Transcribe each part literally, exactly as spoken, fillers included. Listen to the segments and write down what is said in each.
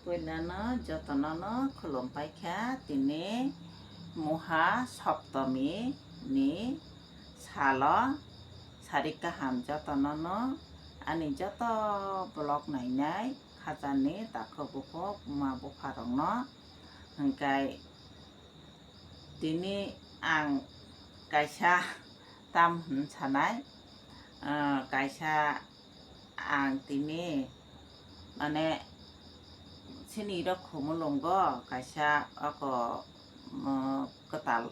Puilano jotono no khulumpai kha, tini Muha Saptami ni salo sari kaham jotono no ani joto vlog nainai khajani takhuk bukhuk ma bupha rok no. Hingkai tini ang kaisa tam hwn sanai, ah, kaisa ang tini mane sini rok khumulungo kaisa oko, mm, kwtal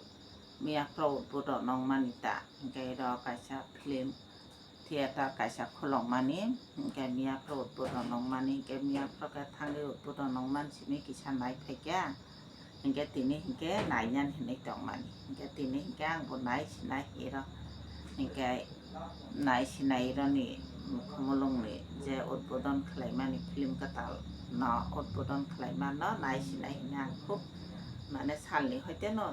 miya pro udbodon wngmani ta, hingke ro kaisa film theater kaisa khulokmani, hingke miya pro udbodon wngmani, hingke miya pro khe thangwi udbodon wngmani simi kisa nai phaikha. Hingke tini hingke nainani hinwi tongmani. Hingke tini hingke ang bo nai sinai hero. Hingke nai sinai roni khumulungni je udbodon khlaimani film kwtal no udbodon khlaimano nai sinai hino ang khub mane salni hoite no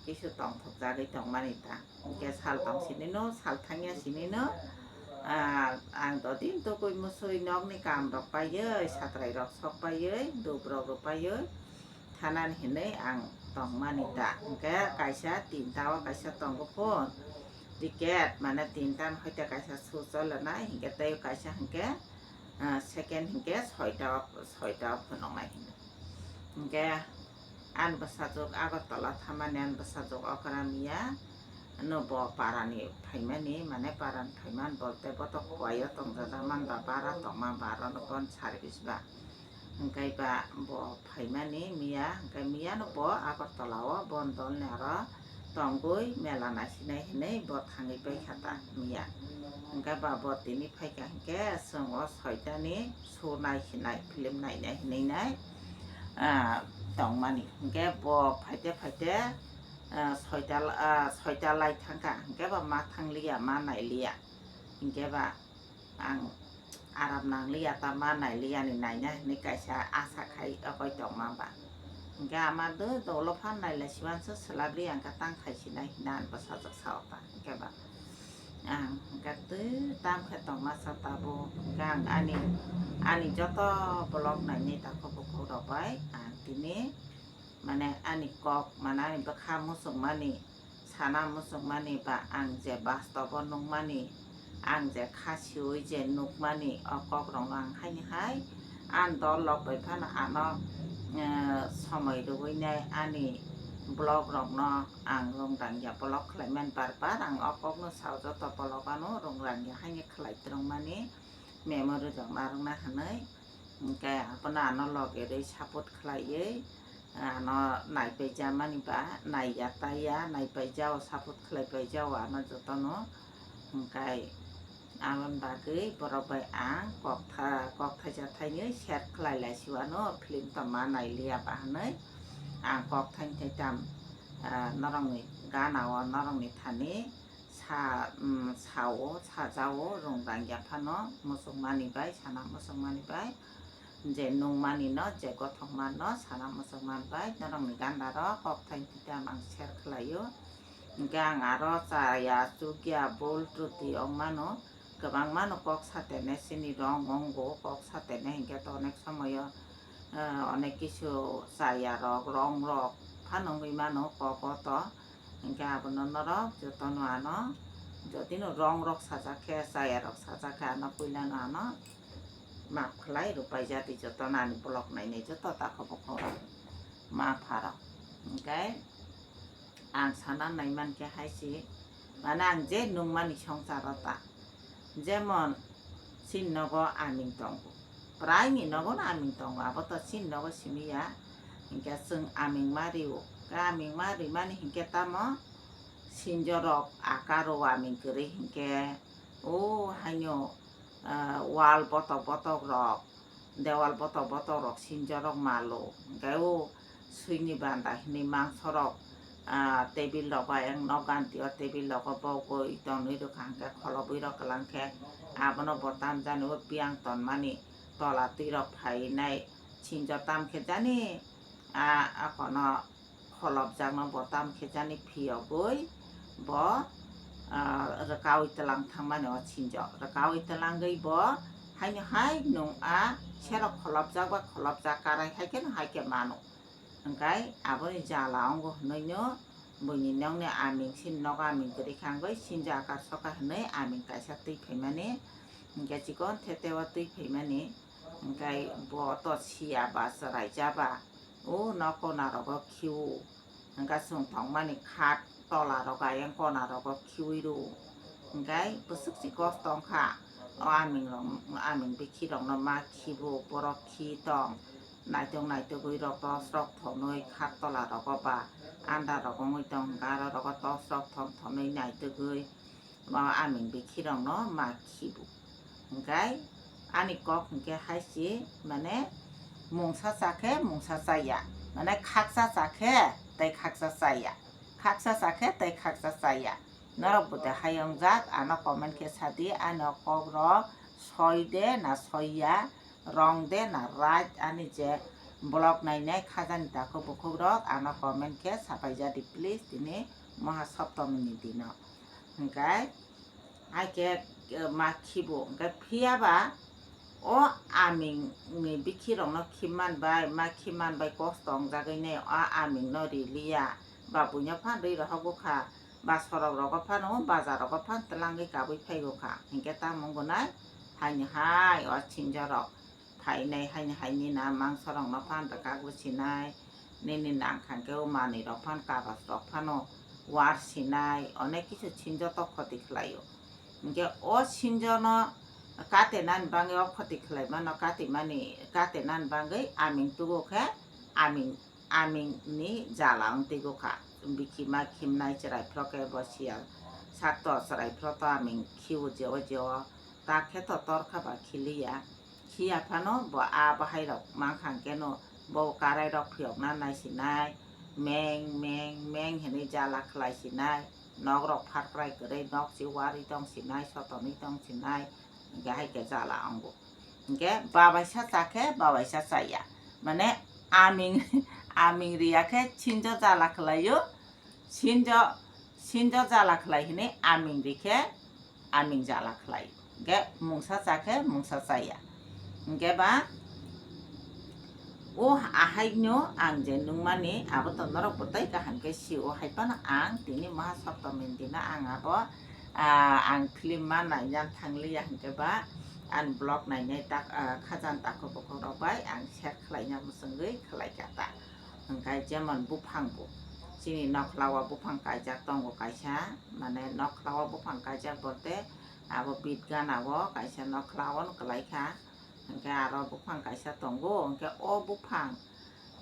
kisu tongthokjagwi tongmani ta. Hingke sal tong sinino, sal thangya sinino, ah, ang dodin tugui musui nokni kam rok paiwi, satrai rok sok paiwi, dub rok rw paiwi, thanan hinwi ang tongmani ta. Hingke kaisa tinta o kaisa tongo phone, ticket mane tinta no hoite kaisa su cholenai, hingke tei kaisa hingke, ah, second hingke soita o, soita o phunuknai hinwi. Hingke ani bwsajwk Agartala thamani ani bwsajwk okra miya no bo parani phaimani, mane parani phaiman bolte bo to kuaio tongjajakman ba bara tongma ba aro no bon service ba. Hingke ba bo phaimani miya, hingke miya no bo Agartala o bon dolni aro tongwi mela naisinai hinwi bo thangwi paikha ta miya. Hingke ba bo tini phaikha hingke chwng o soitani show naisinai film nainai hinwi nai, ah, tongmani. Hingke bo phaite phaite, ah, soita, ah, soita lai thangkha, hingke ba ma thangliya, ma nailiya. Hingke ba ang aram nangliya, ta ma nailiya ni naina hinwi kaisa asa khai okoi tongma ba. Hingke ama do dolo phan nailai simansa swlabli ang khe tang khai sinai hina ang bwsajwk sao ta. Hingke ba ang hingke twi tam khe tongma sa tabuk. Hingke ang ani, ani joto vlog nainai takhuk bukhuk rok bai ang tini mane ani kok, mane ani bwkha muchungmani, sana muchungmani ba ang je bastobo nukmani, ang je kha siwi je nukmani, o kokrokno ang haini hai ani dol rok bai phano ano, eh, somoi rwui nai ani vlog rokno ang rung rangya vlog khlaimani bar bar ang o kokno sao joto vlog ano rung rangya haini khlai twrwngmani memory rok narwkna hinwi. Hingke abono ano loge rwi support khlaiwi, ano naipaijamani ba, naiya taiya, naipaijao, support khlaipaijao ano jotono. Hingke aboni bagwi borok bai ang kok tha-, kok thaisa thainwi share khlai lai si ano film tongma nailiya ba hinwi ang kok thaini thaitam, ah, norokni gana o norokni thani sa, mm, sao, sajao, rung rangya phano muchungmani bai, sana muchungmani bai, je nungmani no, je gothokma no, sana muchungmani bai, norokni ganda rok kok thaini thaitam ang share khlaio. Hingke ang aro chaya, chukya, bul, truti ongmano, kwbangmano kok satene, chini rong ongo, kok satene, hingke to onek somoyo, eh, onek kisu chaya rok, rong rok phano wngwi mano kok o to. Hingke abono norok jotono ano, jotino rong rok sajak khe, chaya rok sajak khe ano puilano ano map khlai rwpai jadi jotono ani vlog nainai joto takhuk bukhuk rok ma pha rok. Hingke ang sana naiman khe hai si, mane ang je nungmani songsar o ta. Jemon, chini nogo aming tongo. Praini nogo no aming tongo, abo to chini nogo simi ya. Hingke chwng aming ma rio. Khe aming ma rimani hingke tamo sinjorok akaro aming kwrwi hingke o haino, ah, wal botok botok rok, dewal botok botok rok sinjorok malo. Hingke o swini banda hinwi mangsorok, ah, tebil rok bai ang nok ganti o tebil rogo bogwi tonwi rwkha hingke kholobwi rok kwlangkhe abono bo tamjani o biyang tonmani tola twi rok phainai sinjo tamkhe jani, ah, akono kholopjakno bo tamkhe jani phiyogwi bo, ah, rwkaui twlang thangmani o sinjo rwkaui twlangwi bo Haino hai nwng a serok kholopjak ba kholopjak karai hai kheno hai khe mano. Hwnkhe aboni jala wngo hwnwi no buini nokni aming sin nogo aming kwrwi kha wngwi sinjo akar soka hwnwi aming kaisa twi phaimani. Hwnkhe chikon thete o twi phaimani. Hwnkhe bo to siya ba chwraijaba. O nok kona rogo khiu. Hwnkhe chwng tongmani khat tola rok ayang kona rogo khiui rw. Hwnkhe bwswk si kosto wngkha. O aming rok, aming bikhi rokno ma khibo borok khi tong. Naitok naitogwi rok tos rok thonwi khat tola rogo ba anda rok wngwi tong hwnkhe aro rogo tos rok thon thonwi naitogwi. Bo aming bikhi rokno ma khibu. Hwnkhe ani kok hwnkhe hai si, mane mungsa cha khe mungsa chaya, mane khaksa cha khe tei khaksa chaya, khaksa cha khe tei khaksa chaya. Norok bo de hai wngjak, ano comment khe sadi, ani o kok rok soi de na soiya, wrong de na right, ani je vlog nainai khajani takhuk bukhuk rok ano comment khe sapai jadi please tini Maha Saptami ni dino. Hwnkhe hai khe, eh, ma khibu. Hwnkhe phiya ba o aming ni bikhi rokno khim man bai, ma khim man bai kosto wngjagwi nai o aming no riliya. Ba buino phan rwi rohok bwkha, ba sorok rogo phano, bazar rogo phan twlangwi kabwi phaigo kha. Hwnkhe tamo wngwnai, haini hai o sinjo rok phainai, haini hai nini mangso rokno phan rwkagwi sinai, nini nangkha khe o manwi rok phan kagoj rok phano war sinai, onek kisu sinjo to khoti khlaio. Hwnkhe o sinjo no kate nani bagwi o khoti khlai mano, kate mani, kate nani bagwi aming tugo khe aming, aming ni jala wng twi go kha. Bikhi ma khimnai chwrai phro khe bo siyal sakto chwrai phro to aming khiu jeo jeo ta khe to tor kha ba khiliya. Khiya phano bo a bahai rok mankha hwnkhe no bo karai rok phiyokna nai sinai, meng meng meng hinwi jala khlai sinai, nok rok pharkrai kwrwi nok si warwi tong sinai, sotonwi tong sinai, hwnkhe hai khe jala wngo. Hwnkhe babaisa cha khe babaisa chaya, mane aming, aming riya khe sinjo jala khlaio, sinjo, sinjo jala khlai hinwi aming ri khe aming jala khlai. Hwnkhe mungsa cha khe mungsa chaya. Hwnkhe ba o ahai no ang je nungmani abo to norok bo tei kaham khe sio, hai phano ang tini Maha Saptami ni dino ang abo, ah, ang film ma naina thangliya hwnkhe ba ang vlog nainai tak, ah, khajani takhuk bukhuk rok bai ang share khlaina mwchwngwi khlai kha ta. Hwnkhe jemon buphang bo, chini nokhla o buphang kaijak tongo kaisa, mane nokhla o buphang kaijak bolte abo bit gana o kaisa nokhla o no kwlai kha, hwnkhe aro buphang kaisa tongo, hwnkhe o buphang,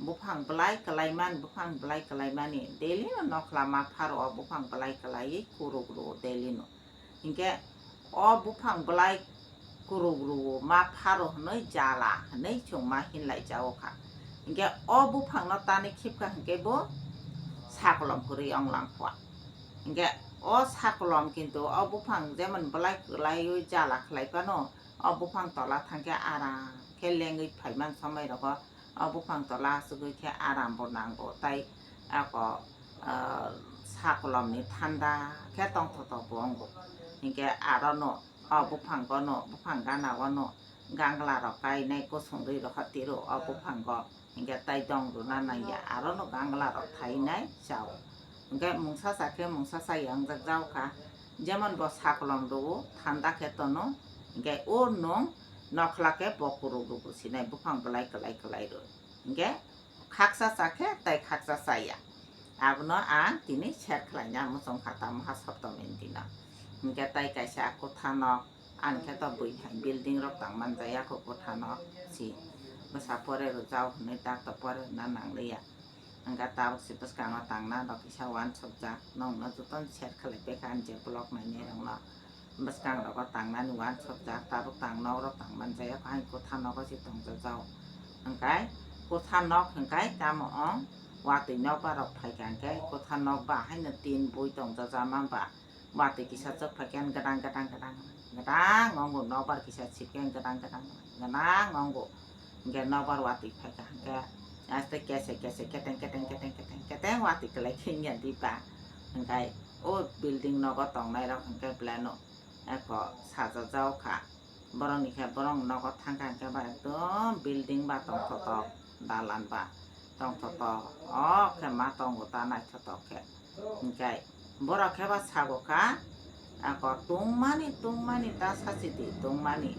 buphang belai kwlai man, buphang belai kwlai mani daily no nokhla ma pharo o buphang belai kwlaiwi kuruk rwo daily no. Hinkhe o buphang belai kuruk rwo ma pharo hwnwi jala hwnwi chwng ma hinlai jago kha. Hinkhe o buphang no tani khipkha hinkhe bo sakolom kwrwi onglang kha. Hinkhe o sakolom kintu o buphang jemon belai kwlaiwi jala khlai phano o buphang tola thangkhe aram khe lengwi phaiman somai rogo. O buphang tola asugwi khe aram bo nango, tai ako, ah, sakolom ni thanda khe tongthotok bo wngo. Hinkhe aro no o buphang o no, buphang gana o no gangla rok kainai kusung rwi rokha tiro o buphang o. Hinkhe tai dong rwna nangya, aro no gangla rok thainai chao. Hinkhe mungsa cha khe mungsa cha yangjak jao kha. Jemon bo sakolom rwo, thanda khe tono, hinkhe o nwng nokhla khe bo kuruk rwo sinai buphang belai kwlai kwlai rwo. Hinkhe khaksa cha khe tai khaksa chaya. Abono ang tini share khlaina muchung kha ta Maha Saptami ni dino. Hinkhe tai kaisa kwtha nok, ani khe to bui hai building rok tang man jaya kho kwtha nok si. Bwsa pore rwjao hwnwi tak to pore rwna nangliya. Hwnkhe tabuk se bwskango tangna rok kisa uansukjak, nokno jotono share khlai paikha ani je vlog nainai rokno. Bwskango tangnani uansukjak, tabuk tang nok rok tang manjaya, hai kwtha nogo se tongjajao. Hwnkhe kwtha nok hwnkhe tamo ong watwi nokbar rok phaikha hwnkhe kwtha nok ba haino tin bui tongjajak manba. Watwi kisa chwk phaikhe gdang gdang gdang gdang wngo, nokbar kisa sipkhe gdang gdang gdang wngo. Hinkhe nokbar watwi phaikha hinkhe aste kese kese keteng keteng keteng keteng keteng watwi kwlai khe wngya diba. Hinkhe o building nogo tongnairok hinkhe belai no eko sajajao kha. Borok ni khe borok nogo thangkha hwnkhe ba ekdom building ba tongthotok, dalan ba tongthotok, o khe ma tongo ta naithotok khe. Hwnkhe borok khe ba sago kha, ako tungmani, tungmani ta sachidi, tungmani.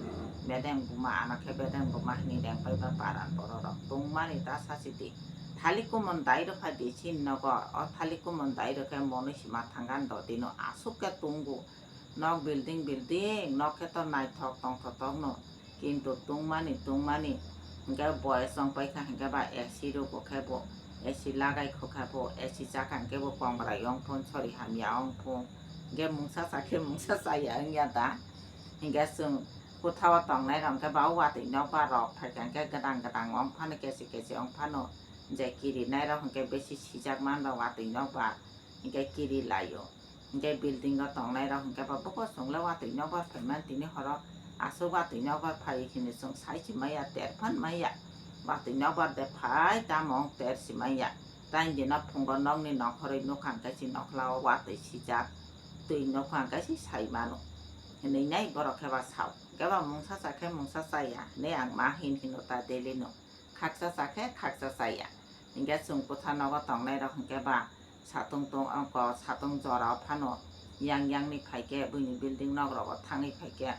Bedeng buma, ano khe bedeng buma hini rengpai ba paran bororok. Tungmani ta sachidi. Thali kumon dai rwkha di chini nogo, o thali kumon dai rwkhe monwi sima thangkha dodino aswk khe tungo. Nok building, building, nok khe to naithok tongthotok no. Kintu tungmani, tungmani, hwnkhe boyes wng paikha hwnkhe ba A C rwgo khe bo, A C lagai khokha bo, A C chakha hwnkhe bo kongra yong phun, sori hamya wng phun. Hwnkhe mungsa cha khe mungsa chaya wngya da. Hwnkhe chwng kuthao tongnai rok hwnkhe ba o watwi nokbar rok phaikha hwnkhe gwdang gwdang wng phano, kesi kesi wng phano. Je kirinai rok hwnkhe besi sijak man rok watwi nokbar, hwnkhe kiri laio. Hwnkhe building o tongnai rok hwnkhe ba buko chwng le watwi nokbar phaimani tini horo aswk watwi nokbar phai hini chwng sai si maya ter phan maya. Watwi nokbar de phai tamo wng ter si maya. Tei dino phungo nokni nokhorwi nukha hwnkhe si nokhla o watwi sijak twi nukha hwnkhe si sai mano. Hinwi nai borok khe ba sao. Hwnkhe ba mungsa cha khe mungsa chaya hinwi ang ma hin hino ta daily no. Khaksa cha khe khaksa chaya. Hwnkhe chwng kutha nogo tongnai rok hwnkhe ba satung tung, ongko satung jora o phano yang yang ni phaikhe buini building nok rogo thangwi phaikhe,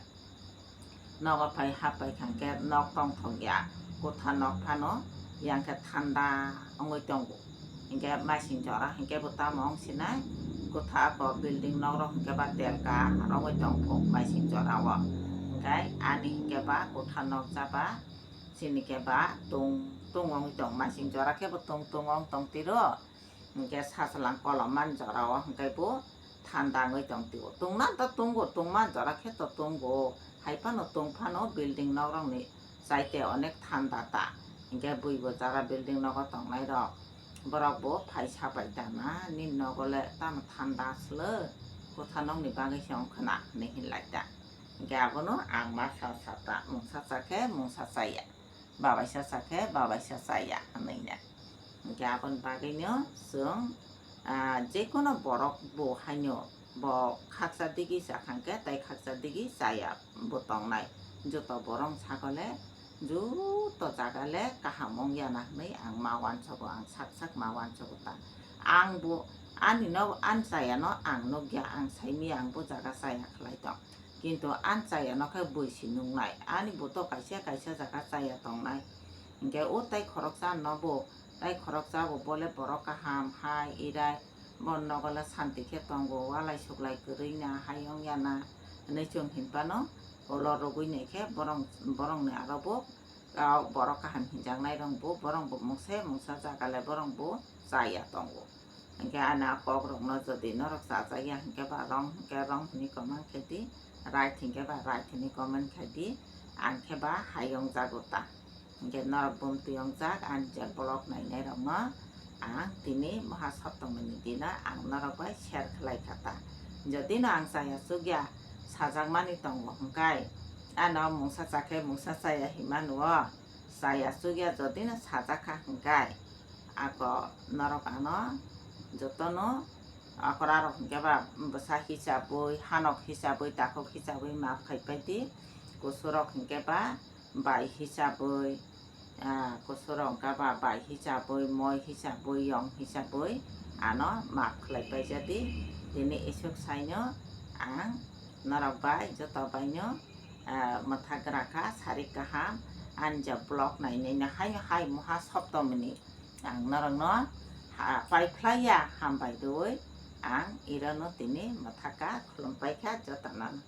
nogo phai hap pai kha hwnkhe nok tongthok ya, kutha nok phano yang khe thanda wngwi tongo. Hwnkhe maising jora hwnkhe bo tamo wng sinai, kutha ako building nok rok hwnkhe ba telka rogwi tongphuk maising jora o. Hwnkhe ani hwnkhe ba kutha nok jaba chini khe ba tung tung wngwi tong, maising jora khe bo tung tung wng tong tiro. Hwnkhe sachwlang kolom man jora o hwnkhe bo thanda wngwi tong tio. Tungna to tungo, tungma jora khe to tungo. Hai phano tung phano building nok rok ni chaite onek thanda ta. Hwnkhe bui bo jara building nogo tongnai rok, borok bo phai sabai dana, nini nogo le tamo thanda swlw, kutha nok ni bagwi se wng khwna hinwi hinlai ta. Hwnkhe abono ang ma sa sa ta, mungsa cha khe mungsa chaya, babaisa cha khe babaisa chaya hinwi na. Hwnkhe aboni bagwino chwng, ah, jekono borok bo haino bo khaksa digi cha kha hwnkhe tei khaksa digi chaya bo tongnai. Joto borok sakole joto jaga le kaham wng ya na hinwi ang ma uansago, ang sak sak ma uansago ta. Ang bo ani no, ani chaya no ang nukya, ang saimya ang bo jaga chaya khlai tong. Kintu ani chaya no khe bui si nuknai. Ani bo to kaisa kaisa jaga chaya tongnai. Hwnkhe o tai khoroksa no bo, tai khoroksa bo bole borok kaham hai irai, bo nogo le santi khe tongo, walai suklai kwrwi na, hai wng ya na hinwi chwng hin phano ulo rwgwi nai khe borok, borok ni aro bo, ah, borok kaham hinjaknai rok bo, borok bo mungsa mungsa jaga le borok bo chaya tongo. Hwnkhe ani a kok rok no jodi norok chajak ya hwnkhe ba wrong hwnkhe wrong hinwi comment khai di, right hwnkhe ba right hinwi comment khai di, ang khe ba hai wng jago ta. Hwnkhe norok bumtwi wngjak, ani je vlog nainai rokno ang tini moha soptongmani dino ang norok bai share khlai kha ta. Jodi no ang chaya chukya sajakmani tongo hwnkhe, ano mungsa chakhe mungsa chaya hinmano, chaya chukya jodi no sajak kha hwnkhe, ako norok ano jotono okra rok hwnkhe ba bwsa hisabwi, hanok hisabwi, takhuk hisabwi map khai pai di, kusurok hwnkhe ba bai hisabwi, ah, kusurok wngkha ba bai hisabwi, moi hisabwi, yong hisabwi ano map khlai paijadi. Tini isuk saino ang norok bai joto baino, ah, mwthak gra kha, sarik kaham, ani je vlog nainai no haino hai moha soptomini ang norokno ha-, pai phlai ya, hambai dui ang irono tini mwthak kha, khulum pai kha jotono.